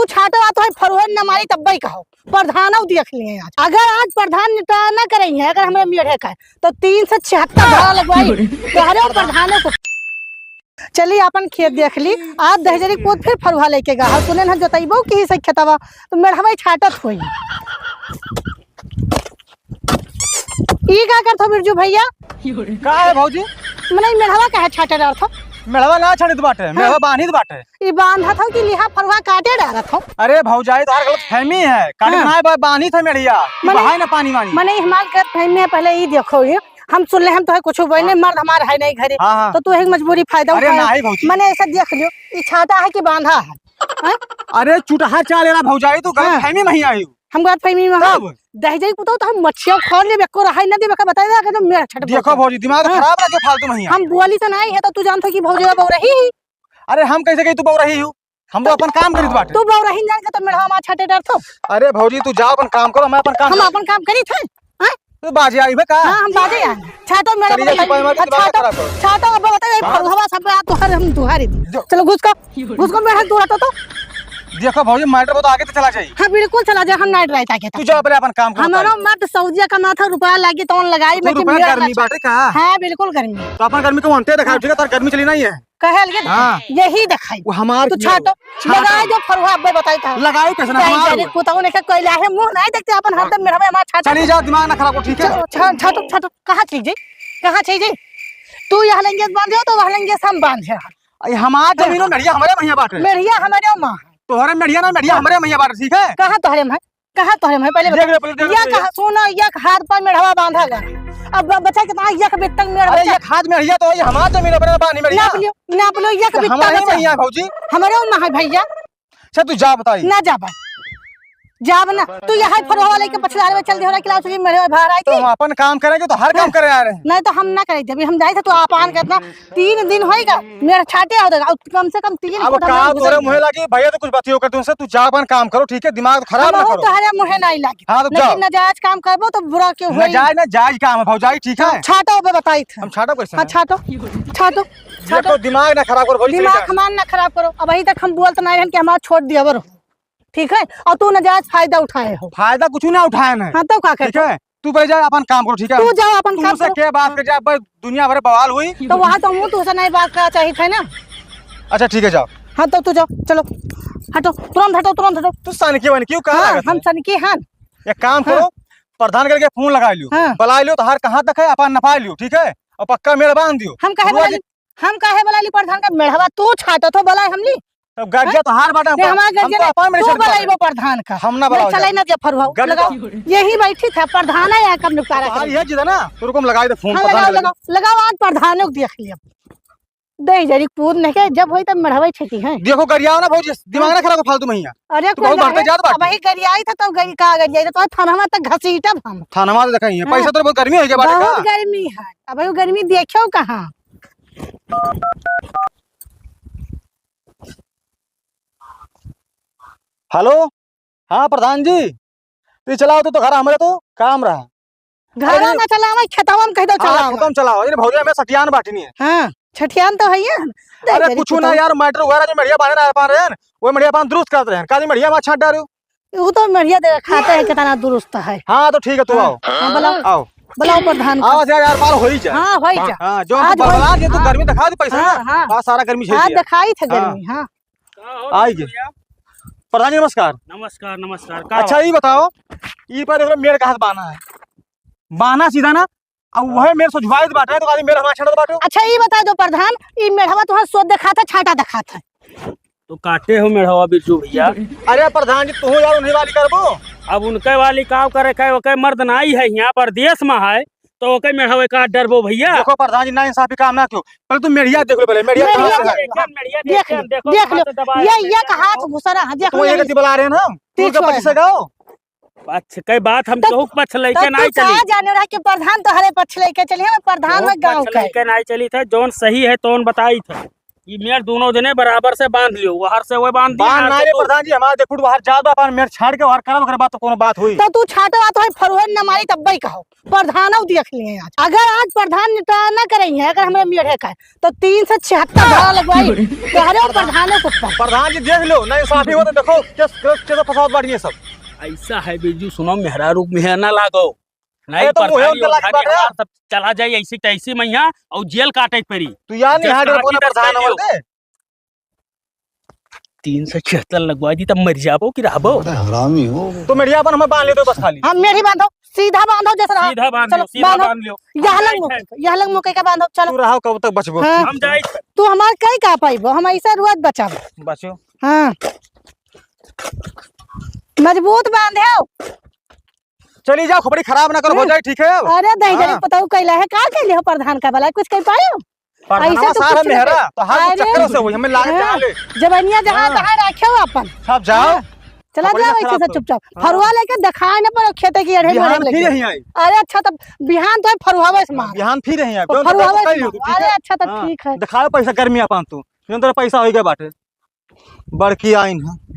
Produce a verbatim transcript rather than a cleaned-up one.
छाटो आ तो है फरुहन न मारी तब्बे कहो। प्रधानौ देख लिए आज। अगर आज प्रधान निपटारा न करई है, अगर हमरे मेढ़े का, तो तीन से छिहत्तर धारा लगवाई। तोहरे प्रधानौ को। चली आपन खेत देख ली, आज दहिजरी पूत फिर फरुहा लेके गा। हाँ, सुने न जोतइबो की से खेतवा, तो मेढ़वा छाटत होई। ई का करत हो बिरजू भैया? का है भौजी? मने ई मेढ़वा काहे छाटे डारत हो? मेढ़वा ना छाटत बाटे, हाँ। मेढ़वा बांधित बाटे। ई बांधत हो कि लिहा फरुहा काटे डारत हो? अरे भौजाई, तोहार गलतफहमी है। काटे हाँ। ना बा-, बांधित है मेढ़िया। ई मने, बहाए ना पानी वानी। मने ई हमार गलतफहमी है, पहले ई देखो, ई हम सुन ले, हम तोहे कुछ बोले, हाँ। मर्द हमार है नहीं घरे। हाँ, हाँ। तो तू एक मजबूरी फायदा अरे उठाए। नहीं भौजी। मने ऐसा देख लियो, ई छाटा है कि बांधा है? हैं? अरे चुटहा चाल एला भौजाई, तू हाँ। गलतफहमी में ही आई हो। हम गलतफहमी में तब? हम दहिजरी पुतौ तो हम मच्छिया खा लेबे, एको रहाई ना देबे, का बताई दे, अगर तो मेरा छट देखो बोलता। भौजी, दिमाग तो हाँ। खराब ना जो फालतू में ही हम बोली तो नहीं है, तो तू जानत हो कि भौजी बौरही ही। अरे हम कैसे कही तू बौरही हो? हम तो अपन काम करित बाटे। तू बौरही जान के तो मेरा हमार छाटे डर थो। अरे भौजी, तू जाओ अपन काम करो, मैं अपन काम हम करूँ। अपन काम करी थे। हैं? तू बाजे आई बे का? हाँ, हम बाजे आई। छाटो मेरा चलिए, बताइए। सिपाही मार के अच्छा, दिमाग छाटो, खराब करो। छाटो, अब बताइए, हाँ। फरुहवा सब रात तोहर हम दुहारी दी। जो चलो, घुस का, घुस का, मेरा हाथ दुहातो तो। देखो भौजी, matter बहुत आगे तो चला जाई। हाँ, बिल्कुल चला जाए, हम नाइट रात आके तू था। जाओ, पहले अपन काम करो, हमारा बताइए। मर्द सऊदिया कमात है, रुपया लागी तो लगाई, तू मैं कि रुपया मेरा गर्मी ना बाटे का? हाँ, बिल्कुल गर्मी। तो अपन गर्मी को अंते दिखाओ, हाँ। ठीक है, तार गर्मी चली नहीं है। कहे अलगे हाँ। यही दिखाई। वो हमार तू छाटो, छाटो। लगाए जो फरुहा अब्बे बताई था। लगाई कैसे ना, नहीं, हमार जाने हुआ। कुताऊ ने का कोई लाहे मुंह नहीं देखते अपन हरदम मेरा हमार छाटो। चली जाओ, दिमाग ना खराब करो, ठीक है? चलो, छा-, छाटो, छाटो, कहाँ चीज है? कहाँ चीज है? तू यह लंगेस बांधे हो तो वह लंगेस हम बांधे हैं। अरे हमार जमीनो हाँ। मेढ़िया हमरे महिया बाटे। मेढ़िया हमरे माँ। तोहरे मेढ़िया ना, मेढ़िया हाँ। हमरे महिया बाटे, ठीक है? कहाँ तोहरे में? कहाँ तोहरे में? पहले देख बता। ले, पहले देख या ले। कहाँ, सुनो, या हाथ पर मेढ़वा बांधा गया। अब ब-, बचा कितना, या के बित्तंग मेढ़ अरे, बचा। या हाथ मेढ़िया तो ये हमार जमीन अपने पानी मेढ़िया। नाप लियो, नाप लियो, या के तो बित्तंग हमारे बचा। महिया है, भौजी। हमरे में है भैया। अच्छा, तू जा बताई। ना जाबा। जाब ना। तू यहाँ फरवा वाले के पछदार में चल दे हो रहा, कि लाओ, चलिए, मेरे बाहर आई तो थी। हम अपन काम करेंगे, तो हर काम हाँ। करे आ रहे हैं। नहीं तो हम ना करे, जब हम जाए थे, तो आप आन करना। तीन दिन होइगा, मेरा छाटे आओ देगा, और कम से कम तीन अब फुट का हमारे तोरे गुजर मुँहे गया। लागी, भैया तो कुछ बतियो कर तुमसे, तू जा अपन काम करो, ठीक है? दिमाग खराब ना हमहू करो। तोहरे मुँहे नहीं लागी। हाँ, तो लेकिन जाओ। नाजायज काम करबो तो बुरा क्यों होई? नाजायज ना, जायज काम है भौजाई, ठीक है? छाटो बे बताई थे। हम छाटो कैसे हाँ, हैं? छाटो, छाटो, ये छाटो। तो दिमाग ना खराब करो भौजी, चली दिमाग जाओ। हमार ना खराब करो। अब अभी तक हम बोलत नहीं रहन कि हमार छोड़ दिया बरो, ठीक है? और तू नाजायज फायदा उठाए हो। फायदा कुछ ना उठाए ना। हाँ, तो का ठीक करते? है? तू भाई जा, अपन काम करो, ठीक है? तू जाओ, अपन तू काम से करो। के बात कर जा, भाई, दुनिया भर बवाल हुई। तो वहाँ तो हूँ, तू से नहीं बात करना चाहिए था ना। अच्छा, ठीक है, जाओ। हाँ, तो तू जाओ, चलो, हटो, तुरंत हटो, तुरंत हटो। तू सनकी वनकी क्यों कहाँ हाँ, लागत हम है? सनकी हन। एक काम हाँ। करो, प्रधान करके फोन लगा लियो, हाँ। बुला लियो, तो हार कहाँ तक है, अपन नपा लियो, ठीक है? और पक्का मेड़ बांध दियो। हम कहे बुआ बुला जी ली, हम कहे बुला ली प्रधान का मेड़वा, तू छाटो तो बुलाए हमली। तब गर्जिया हाँ? तोहार बाटे, ये हमको, हमार हमको गर्जिया अपन में तू छेड़ बुलाइबो पावे। प्रधान का। हम ना मैं बुलाओ चलाई जाए। ना जे फरुआ। गर्जिया लगाओ। तो यही बैठी था, प्रधान है, यहाँ कब निपटारा तोहार करेंगे? ये जिद है ना, तो रुको, हम लगाई दे फोन लगाओ, प्रधान लगाओ, के। लगाओ, लगाओ, आज प्रधान लोग देख लिया। दे जरी कूद नहीं के, जब होई तब मढ़ावे छेती हैं। देखो, गरियाओ ना भौजी, दिमाग ना खराब हो फालतू में हियाँ। अरे तू बहुत बढ़ते जात बाटे। अबही गरियाई था, तो गई का गरियाई था, तो थानवा तक घसीटब हम। थानवा तो देखाई है, हाँ। पैसा तो बहुत गर्मी हो गया बाटे बहुत का? गर्मी है, अबही गर्मी देखो कहाँ। हेलो, हाँ प्रधान जी, तू चलाओ, तू तो घर हमरे तो काम रहा। घर अरे, ना चलावे, खेतवा में कह दो हाँ, चलावे। खेतवा में चलाओ। अरे भौजी, हमें सठियान बांटनी है। हाँ, छठियान तो है ही है। दे अरे दे कुछ कुछ ना तो। यार, मटर वगैरह जो मेढ़िया बांधे रहे, बांध रहे हैं, वो मेढ़िया बांध दुरुस्त करते हैं। काली मेढ़िया में छाट डालो। वो तो मेढ़िया दे खाते हैं, कितना दुरुस्त है। हाँ, तो ठीक है, तू हाँ, आओ। हाँ, बुलाओ। आओ। बुलाओ प्रधान को। आओ, यार, यार, बाल हो ही जाए। हाँ, हो ही जाए। हाँ, जो आज तू हो ही बरबाद, ये तू हाँ। गर्मी दिखा दे पैसा हाँ, ना। हाँ। हाँ, सारा गर्मी झेल आज दिया। दिखाई थे हाँ। गर्मी, हाँ। का हो आज भैया? प्रधान जी, नमस्कार। नमस्कार, नमस्कार। का अच्छा, हो? ये बताओ, ये पर एकरा मेड़ का हाथ बाना है, बाना सीधा ना, अब हाँ। वह मेड़ सोझवाइत बाटे, तो खाली मेड़ हमारा छेड़त बाटे। अच्छा, ये बता दो प्रधान, ये मेढ़वा तुम्हारा सोच दिखाता, छाटा दिखाता है? तो काटे हो मेढ़वा बिरजू भैया। अरे प्रधान जी, तू यार उन्हीं वाली करबो। अब उनके वाली काव करे का, ओके मर्द नाई है यहाँ, परदेश में है, तो ओके मेढ़वे का डरबो भैया। देखो प्रधान जी, ना इंसाफी काम ना क्यों, पहले तू मेढ़िया देख लो, पहले मेढ़िया कहाँ मेढ़िया से है? देख, मेढ़िया देख देख, लो, देखो देख कहाँ लो, से दबाए ये, हैं ये मेढ़िया कहाँ को। से घुसा रहा है, देख तो लो, ये ये गति बला रहे हैं ना, तू तीस क्या वाला। पच्चीस से गाओ। पक्ष के बात हम तब केहू के पक्ष लेके तब नाई तू का चली। जाने रहा कि प्रधान तोहरे पक्ष लेके चली, हम प्रधान केहू है के गाँव पक्ष के। लेके नाई चली थे, जौन सही है तौन बताई थे। ई मेड़ दोनों जने बराबर से बांध लियो, वहर से वो बांध दिया, बांध ना रे तो प्रधान जी, हमार देखो वहर जात बा, अपन मेड़ छाड़ के वहर करब, ओकरे बाद तो कोनो बात होई। तो तू छाटे बात होई, फरुहन न मारी तब भाई कहो, प्रधानौ देख लिए आज। अगर आज प्रधान निपटारा ना करे हैं, अगर हमरे मेढ़े का, तो तीन सौ छिहत्तर धारा लगवाई, तोहरे और प्रधानों के ऊपर। प्रधान जी देख लो, ना इंसाफी हो तो देखो, केस, केस, केस फसावत बाड़ी ये सब। ऐसा है बिरजू, सुनो, मेहरारू के मुँहे ना लागो। नहीं, अरे तो मुँहे प्रधानी उनके लागी उधारी बाटे। हमार सब चला जाई ऐसी तैसी मैया और जेल काटे के पड़ी। तू यार नहीं जब हाथ कहा ऊपर कि प्रधान दस और दे। तीन सौ छिहत्तर लगवा दी तब मर जाबो कि रहबो? बड़ा हरामी हो। तो मेढ़िया अपन हमें बांध ले दो बस खाली। हम मेढ़ी बांधो, सीधा बांधो जैसे रहा। सीधा बांध चलो, लो, सीधा बांधो। बांध लो। यह हम लंग जाइत मुके, है। यह लंग मुके का बांधो, चलो। तू रहो कब तक बचबो? हाँ। हम जाइत है। तू हमार कई का पाइबो, हम ऐसा रुआत बचाबो। बचो। हाँ। मजबूत बांधे हो। चली जाओ, खोपड़ी खराब ना करो, हो हम्म। जाए, ठीक है अब? अरे दही जरी हाँ। पताऊ कैला है, का कैले हो प्रधान का भला, कुछ कह पायो? प्रधानवा ऐसे तो सार कुछ नहीं मेहरा, कर- तो हाथ अरे, चक्कर से हुई, हमें लागे हाँ, जहाँ ले। जबनिया जहाँ हाँ। तहाँ रखे हो अपन। सब जाओ। हाँ, चला खोपड़ी जाओ ना ऐसे खराब से करो। चुपचाप। हाँ। फरुआ लेके दिखाए ना पड़ो खेते की अड़े बिहान मरे फिर लगे। यहीं आई। अरे अच्छा, तब बिहान तो है फरुआवे से मार। बिहान फिर यहीं आई। तो क्यों फरुआवे तो से कही मार। हो, ठीक अरे है? अच्छा, तब हाँ। ठीक है। दिखाओ पैसा गर्मी अपन तू। क्यों तेरा पैसा हो गया बाटे? बड़की आइन है।